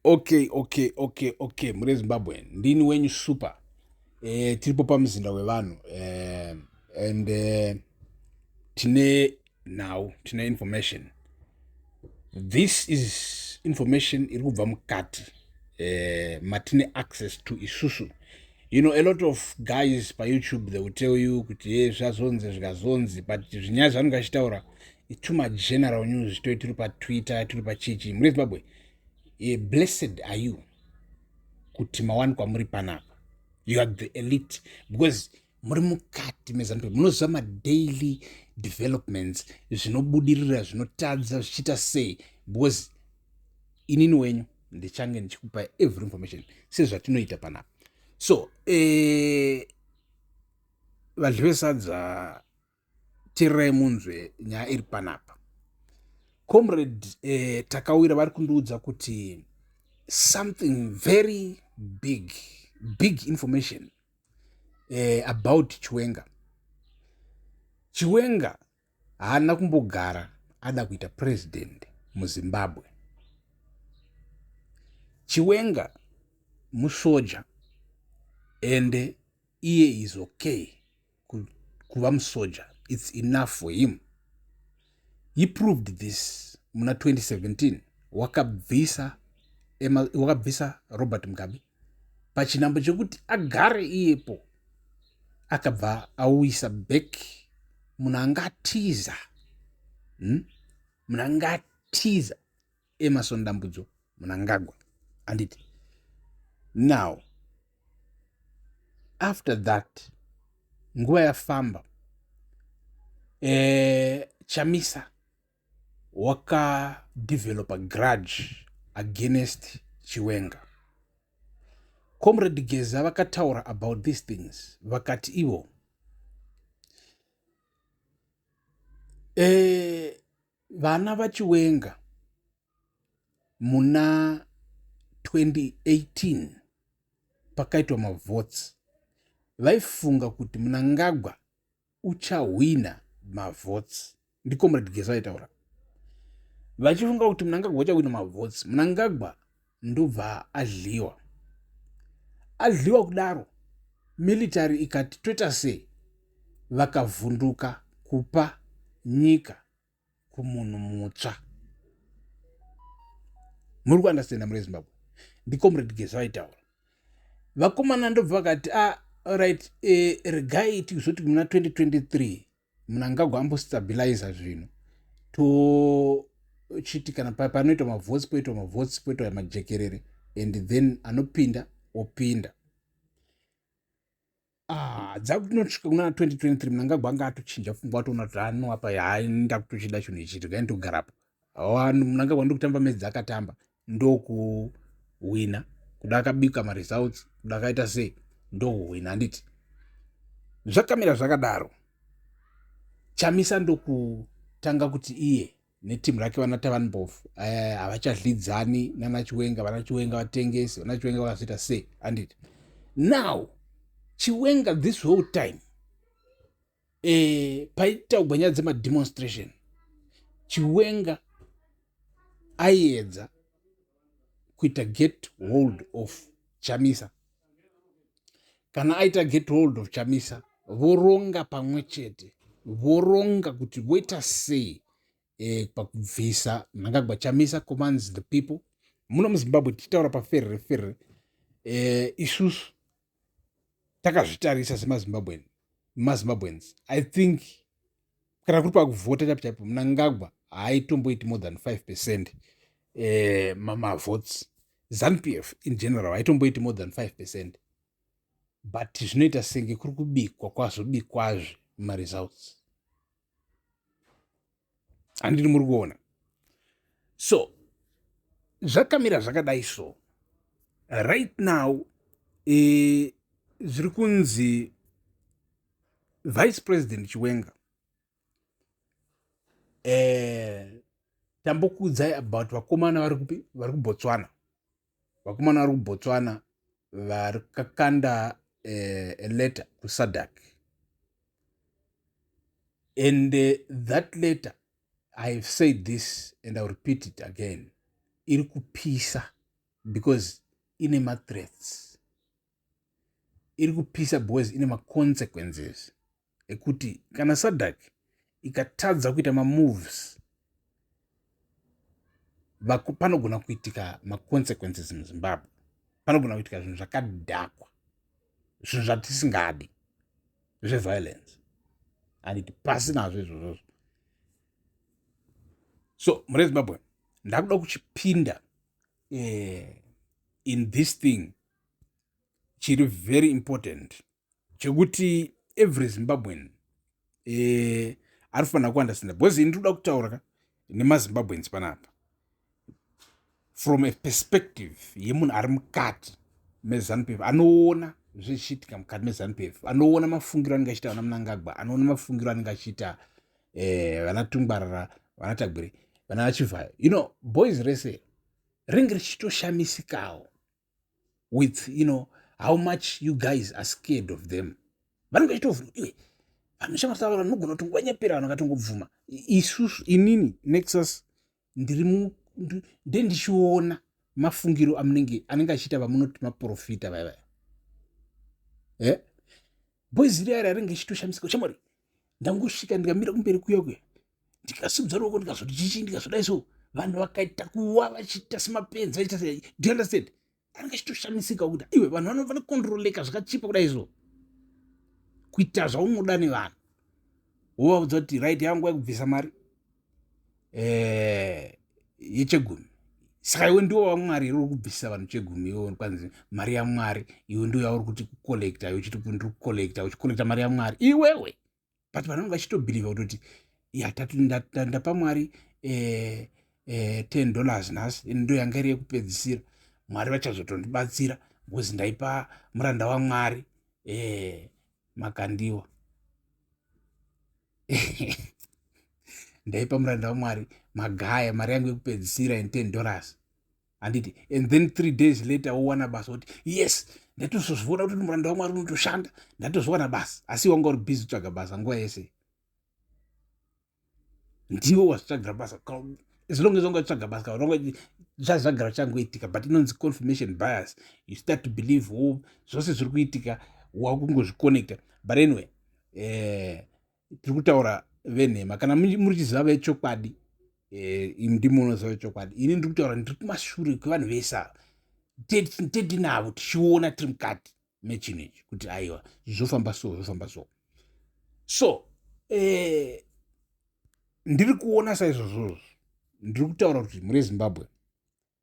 Okay, mure Zimbabwe, ndini wenyu Super. Tiripo pamuzinda wevanhu and tine nhau, tine information. This is information iri kubva mukati matine access to isusu. A lot of guys paYouTube, they will tell you kuti ye zvazonzi, zvikazonzi, but zvinyaya zvanenge achitaura tuma general news toi tiri paTwitter, tiri pachichi. Mure Zimbabwe, blessed are you kuti mawanikwa muri panapa. You are the elite because muri mukati meZANU PF, munoziva madaily developments, zvinobudirira, zvinotadza, zvichiita sei, because inini wenyu ndichange ndichikupai every information sezvatinoita panapa. So vadyi vesadza, teererai munzwe nyaya iri panapa. Comrade Takawira vari kundiudza kuti something very big, big information about Chiwenga. Chiwenga haana kumbogara ada kuita president muZimbabwe. Chiwenga musoja, ende iye is okay kuva musoja. It's enough for him. He proved this muna 2017, wakabvisa Robert Mugabe pachinambo chekuti agare iyepo, akabva auisa back munhu angatiza, Munhu angatiza, Emmerson Dambudzo Mnangagwa, handiti? Now, after that, nguva yafamba, Chamisa wakadevelopa grudge against Chiwenga. Comrade Geza vakataura about these things, vakati ivo vana vaChiwenga muna 2018 pakaitwa mavotes, vaifunga kuti Mnangagwa uchahwina mavotes. NdiComrade Geza vaitaura, vachifunga kuti Mnangagwa uchahwina mavotes. Mnangagwa ndobva adliwa. Adliwa kudaro, military ikati toita sei? Vakavhunduka kupa nyika kumunhu mutsva. Muri kuunderstanda, muri Zimbabwe? NdiComrade Geza vaitaura. Vakomana ndobva vakati, "Ah, right, regai tizoti muna 2023 Mnangagwa ambostabiliza zvinhu, tochiti kana panoitwa mavotes, poitwa mavotes, poitwa majekerere, and then anopinda opinda." Ah, dzakunosvika kuna 2023, Mnangagwa anga atochinja pfungwa, atoona kuti anoapa, hainda kutochida chinhu ichi, regai ndogarapo. Mnangagwa ndokutamba medzi akatamba, ndokuhwina. Kuda akabika maresults, kuda akaita sei, ndokuhwina, handiti? Zvakamira zvakadaro, Chamisa ndokutanga kuti iye netimu rake, vana Thabani Mpofu, havachadlidzani nana Chiwenga. Vana Chiwenga vatengesi, vana Chiwenga vakazoita sei, handiti? Now Chiwenga this whole time, paitaugwa nyaya dzemademonstration, Chiwenga aiedza kuita get hold of Chamisa. Kana aita get hold of Chamisa, voronga pamwe chete, voronga kuti voita sei pakubvisa Mnangagwa. Chamisa commands the people muno muZimbabwe. Tichitaura paferere ferere, isusu takazvitarisa semaZimbabwean, maZimbabweans, I think kana kuri pakuvhota chaipo chaipo, Mnangagwa haaitomboiti more than 5% mavotes. ZANU PF in general haitomboiti more than 5%, but zvinoita senge kuri kubikwa, kwazobikwazve maresults, handiri? Muri kuona? So zvakamira zvakadai. So right now, zviri kunzi Vice President Chiwenga, tambokuudzai about vakomana vari kupi, vari kuBotswana. Vakomana vari kuBotswana vari kakanda a letter kuSADC, and that letter, I have said this and I will repeat it again, iri kupisa. Because ine mathreats. Iri kupisa because ine maconsequences ekuti kana SADC ikatadza kuita mamoves, panogona kuitika maconsequences muZimbabwe. Panogona kuitika zvinhu zvakadhakwa, zvinhu zvatisingadi, zveviolence, handiti? Pasi nazvo izvozvozvo. So mune Zimbabwe, ndakuda kuchipinda in this thing chiri very important, chekuti every Zimbabwean ari kufanira kuunderstanda, because ini ndinoda kutaura ka nemaZimbabweans panapa from a perspective yemunhu ari mukati meZANU PF, anoona zvichiitika mukati meZANU PF, anoona mafungiro anenge achiita vana Mnangagwa, anoona mafungiro anenge achiita vana Tungwarara, vana Tagwirei, vana Chivayo. Boys rese ringe richitoshamisikawo with how much you guys are scared of them. Vanenge vachitovhunga, iwe vanoshamisa, vanogona kuti ngwanyapera, vanhu vakatongobvuma. Isusu, inini Nexus, ndiri ndendichiona mafungiro amunenge anenge achiita vamunoti maprofita vaya vaya. Boys iri ari ringe ichitoshamisika, shamwari. Ndangosvika, ndikamira kumberi kuya kuya, ndikasimudza ruoko, ndikazoti chichi, ndikazodai. So vanhu vakaita kuwa vachiita semapenzi, vachiita se, do you understand? Anenge achitoshamisika kuti iwe, vanhu vanokontroleka zvakachipa kudai. So kuita zvaunoda nevanhu, wovaudza kuti right, yanguva yekubvisa mari yechegumi. Saka iwe ndiwo waMwari iri kubvisa vanhu chegumi? Iwe kwanzi mari yaMwari, iwe ndiwo yauri kuti kucollecta, iwe uchiti ndiri kucollecta, uchicollecta mari yaMwari iwewe. But vanhu vanenge vachitobhilivha kutoti ya, ndapa Mwari $10 nhasi, ndo yanga iri yekupedzisira, Mwari vachazotondibatsira because ndaipa muranda waMwari Makandiwa, ndaipa muranda waMwari Magaya mari yangu yekupedzisira in $10, handiti? And then 3 days later wowana basa, kuti yes, ndatozozviona kuti muranda waMwari unotoshanda, ndatozviwana basa. Asi wanga uri busy kutsvaga basa nguva yese, ndiwe wazvitsvagira basa. As long as wanga uchitsvaga basa, zvazvagara changoitika. But inonzi confirmation bias. You start to believe, oh, zvose zviri kuitika wakungozviconnecta. But anyway, tiri kutaura venhema. Kana muri chiziva vechokwadi, ndimi munoziva vechokwadi. Ini ndiri kutaura, ndiri kumashure kwevanhu vese ava, tetinavo tichiona tiri mukati mechinhu ichi kuti aiwa, zvofamba so, zvofamba so. So ndiri kuona saizvozvozvo. Ndiri kutaura kuti muri Zimbabwe,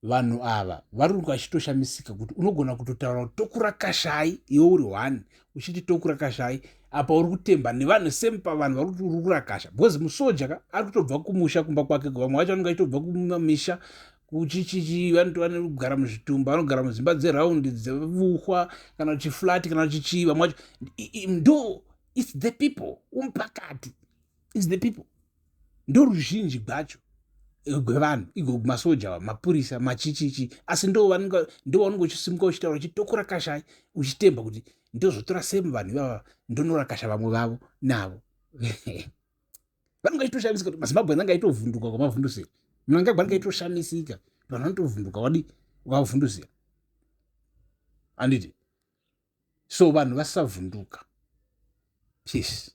vanhu ava vari vachitoshamisika kuti unogona kutotaura kuti tokurakashai, iwe uri one uchiti tokurakashai, apa uri kutemba nevanhu semupa vanhu vari kuti uri kurakasha, because musoja ka ari kutobva kumusha, kumba kwake. Vamwe vacho vanenge vachitobva kumamisha kuchichichi, vanotova nekugara muzvitumba, vanogara mudzimba dzeraundi, dzevuhwa, kana chiflat, kana chichii. Vamwe vacho ndo, it's the people umupakati, it's the people, ndo ruzhinji gwacho gwevanhu igo, masoja, mapurisa, machichichi. Asi ndo vanenge uchisimuka uchitaura uchiti tokurakashai, uchitemba kuti ndozotora semu vanhu ivava, ndonorakasha vamwe vavo navo. Vanenge vachitoshamisika kuti maZimbabwe anenge aitovhunduka kwamavhundusira Mnangagwa, anenge aitoshamisika. Vanhu vanotovhunduka wadi ukavhundusira, handiti? So vanhu vasavhunduka. Peace.